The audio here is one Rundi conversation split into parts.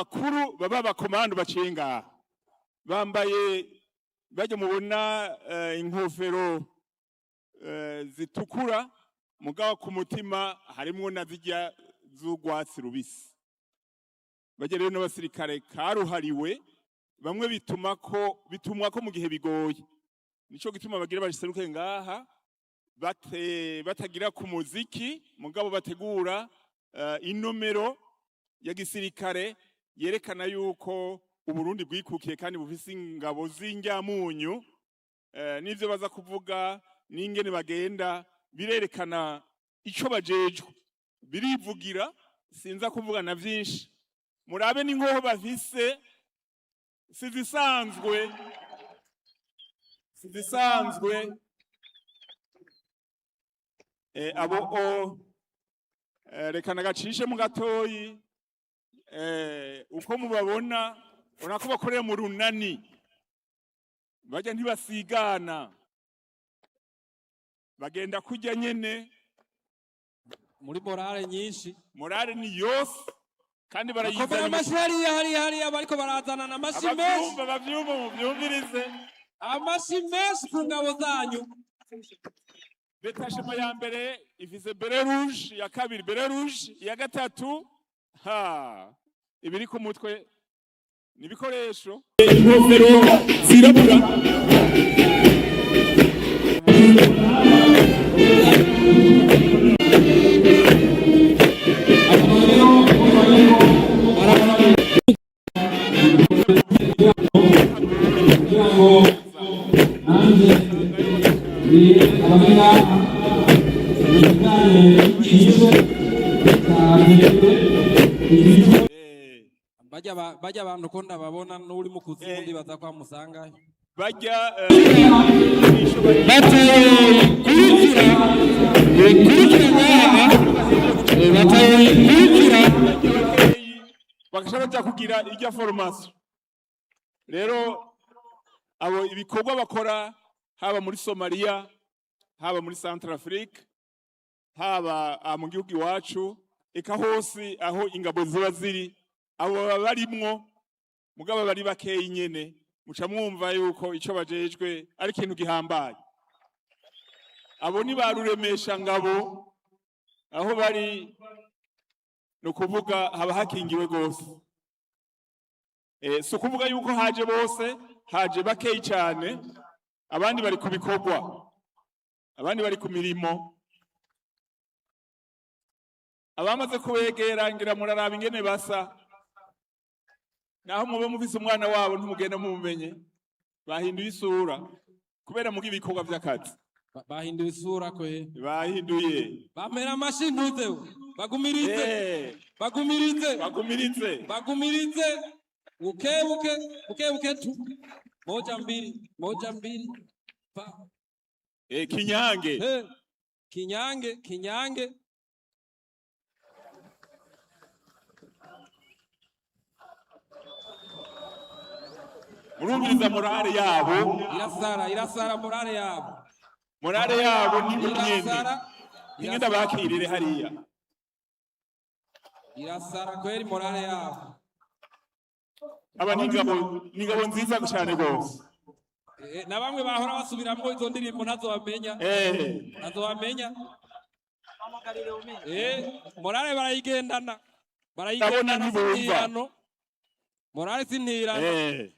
Bakuru baba abakomando baciye ngaha, bambaye bajya mubona inkofero zitukura, mugabo ku mutima harimwo na zirya z'urwatsi rubisi. Bajya rero n'abasirikare karuhariwe, bamwe bituma ko bitumwa ko mu gihe bigoye. Nico gituma bagira baseruke ngaha batagira ku muziki, mugabo bategura inomero ya gisirikare yerekana yuko Uburundi bwikukiye kandi bufise ingabo z'injyamunyu. N'ivyo baza kuvuga n'ingene bagenda birerekana ico bajejwe, birivugira. Sinza kuvuga na vyinshi. Murabe n'inkoho bafise, sizisanzwe, sizisanzwe. Abo o reka nagacishe mu gatoyi. Uko mubabona, ubona ko bakorera mu runani, bajya ntibasigana, bagenda kurya nyene. Muri morale nyinshi. Morale ni yose kandi Bakomera barayizana. Amashi hariya, hariya, hariya bariko barazanana amashi menshi. Abavyumva bavyumva, muvyumvirize. Amashi menshi ku ngabo zanyu. Détachement ya mbere ifise béret rouge, ya kabiri béret rouge, iya gatatu ha ibiri ku mutwe n'ibikoresho, inkofero zirabura. Kugira ngo nanjye ni abari ngaha ibijyanye n'icyice cya igice. Bajya abantu ko ndababona n'uri mu kuzimu, ndibaza ko amusangayo. Bajya Batakurikira kurikira ngaha, batakurikira. Bagaca baja kugira irya formation. Rero abo ibikorwa bakora, haba muri Somalia, haba muri Centrafrique, haba aha mu gihugu iwacu, eka hose aho ingabo ziba ziri, abo baba barimwo, mugabo bari bakeyi nyene. Muca mwumva yuko ico bajejwe ari ikintu gihambaye. Abo ni ba ruremesha ngabo, aho bari ni ukuvuga haba hakingiwe rwose. Si ukuvuga yuko haje bose, haje bakeyi cyane, abandi bari ku bikorwa, abandi bari ku mirimo. Abamaze kubegera ngira muraraba ingene basa. Naho muba mufise umwana wabo, ntimugenda mumumenye, bahinduye isura kubera muga ibikorwa vy'akazi. Bahinduye isura kwe. Bahinduye. Bamera amashi ntuzeho, bagumirize. Bagumirize. Bagumirize. Bagumirize buke buke, buke buke tu. Moja, mbili, moja, mbili, pa. Kinyange. He. Kinyange, kinyange. Murumviriza morale yabo. Irasara, irasara morale yabo. Morale yabo ni nyene. Irasara. Ingenda bakirire hariya. Irasara kweri morale yabo. Aba ni ingabo nziza cyane rwose. Na bamwe bahora basubiramwo izo ndirimbo ntazo bamenya. Ntazo bamenya. Morale barayigendana. Ndabona. Barayigendana. Ntibumva. Sintirano, morale sintirano.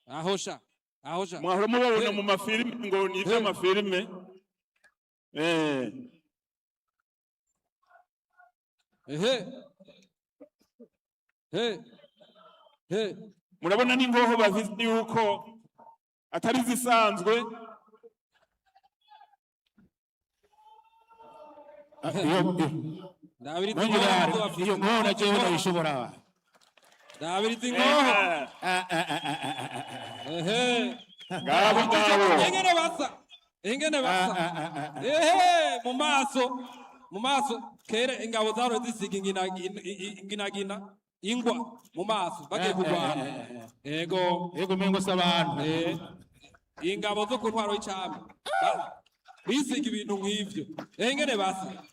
Ahosha, ahosha. Mwahora mubabona mu mafilime ngo ni ivy'amafilime. Ehe, he, he. Murabona n'ingoho bafise yuko atari zisanzwe. Ndabiriza Nanjye inkoho bafise. Iyo nkoho na jewe ndayishobora. Ndabiriza inkoho. Ehe. Ngabo, ngabo. Ingene basa, ingene basa. Ehe, mu maso, mu maso. Kera ingabo zahora zisiga inginagina, ingwa mu maso bagiye kurwana. Ego. Yego, mengo se abantu. Ingabo zo ku ntwaro y'icami bisiga ibintu nk'ivyo. Ehe, ingene basa.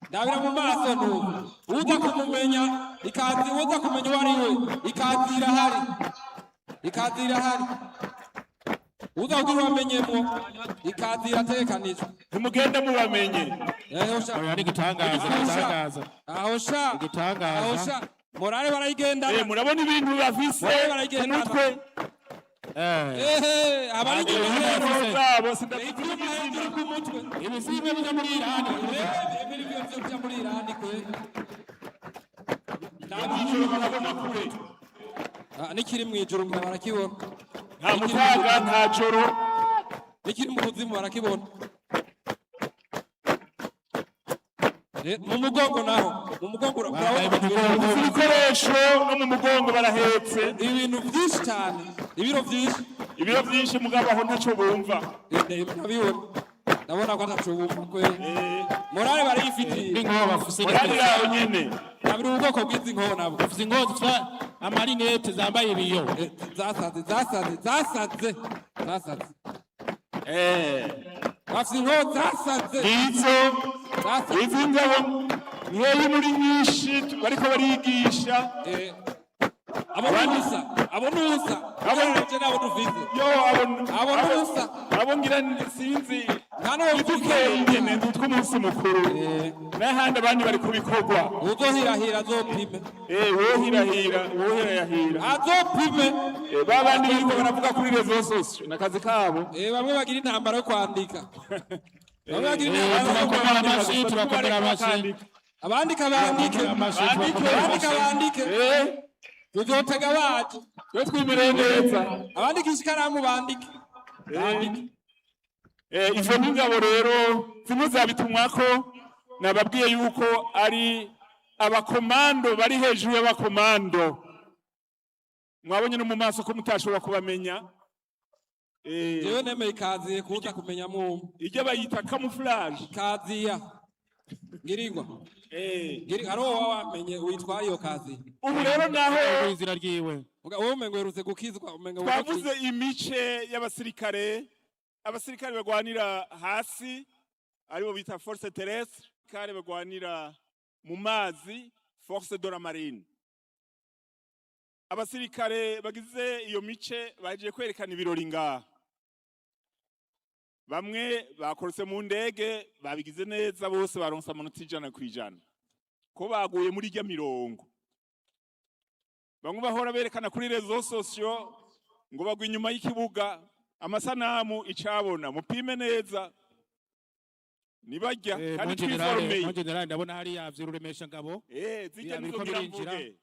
Ndabira mu maso ntuzi. Uza kumumenya ikazi, uza kumenya uwo ari we, ikazi irahari, ikazi irahari. Uza kugira ubamenyemwo, ikazi irategekanijwe. Ntimugende mubamenye. Eho sha. Oya, ni igitangaza, igitangaza. Aho sha. Igitangaza. Aho sha, morale barayigendana. Murabona ibintu bafise Morale ku barayigendana. mutwe. Ehe, abari inyuma rero. Ingabo zabo sindavuga. Ivyuma hejuru ku mutwe. Ibi si bimwe bijya muri Irani. Ibi ni byo byo muri Irani kwe. Ijoro barabona kure. Ah, nikiri mw'ijoro ngo barakibona. Nta mutaga, nta joro. Nikiri mu kuzimu barakibona. Mu mugongo naho, mu mugongo Bambaye urabona mu mugongo. Ibikoresho no mu mugongo barahetse. Ibintu byinshi cyane, ibiro byinshi. Ibiro byinshi, mugabo aho ntaco bumva. Ndabibona, ndabona ko ataco bumva kwe. Morale barayifitiye. N'inkoho bafise. Morale yaho nyene. Nabiri ubwoko bw'izi nkoho nabwo. Bafise inkoho zifise amarinete, zambaye ibiyo. Zasaze, zasaze, zasaze, zasaze. Bafise inkoho zasaze. Ngizo. Zasaze. Izi ngabo nkeyi muri nyinshi bariko barigisha. Abo nusa, abo nusa, ugereranije n'abo dufise. Yo, abo Abo nusa. Abo ngira sinzi. Nta n'uwo Dukeye nyene tw'umunsi mukuru, n'ahandi abandi bari ku bikorwa. Uzohirahira azopime. Wohirahira, wohirahira. Azopime. Ba bandi bariko baravuga kuri réseaux sociaux n'akazi kabo. Bamwe bagira intambara yo kwandika, bamwe bagira intambara yo Turakomera kwandika. amashyi, turakomera amashyi. Abandika bandike. Amashyi, turakomera Abandika amashyi. bandike. Tuzotega baje. Twe twimereye neza. Abandikisha ikaramu bandike, bandike. Izo n'ingabo rero zimwe zabitumwako. Nababwiye yuko ari abakomando bari hejuru y'abakomando. Mwabonye no mu maso ko mutashobora kubamenya. Jewe nemeye ikaziye kuza kumenya mu Ijya bayita camouflage. Kaziya ngirirwa ngiri hari uwo wamenye witwa iyo kaziya. Ubu rero naho Izina ryiwe. Wowe umengo uherutse gukizwa, umengo twavuze imice y'abasirikare. Abasirikare bagwanira hasi aribo bita force terrestre, kare bagwanira mu mazi, force de la marine. Abasirikare bagize iyo mice baje kwerekana ibirori ngaha. Bamwe bakorotse mu ndege, babigize neza bose, baronse amanota 100% ko baguye muri irya mirongo. Bamwe bahora berekana kuri réseaux sociaux ngo bagwa inyuma y'ikibuga, amasanamu icabona, mupime neza nibajya. Kandi Mon général, twiformeye. mon général, ndabona hariya vy'ururemesha ngabo. Zijya Biriko nizo ngira birinjira. mvuge.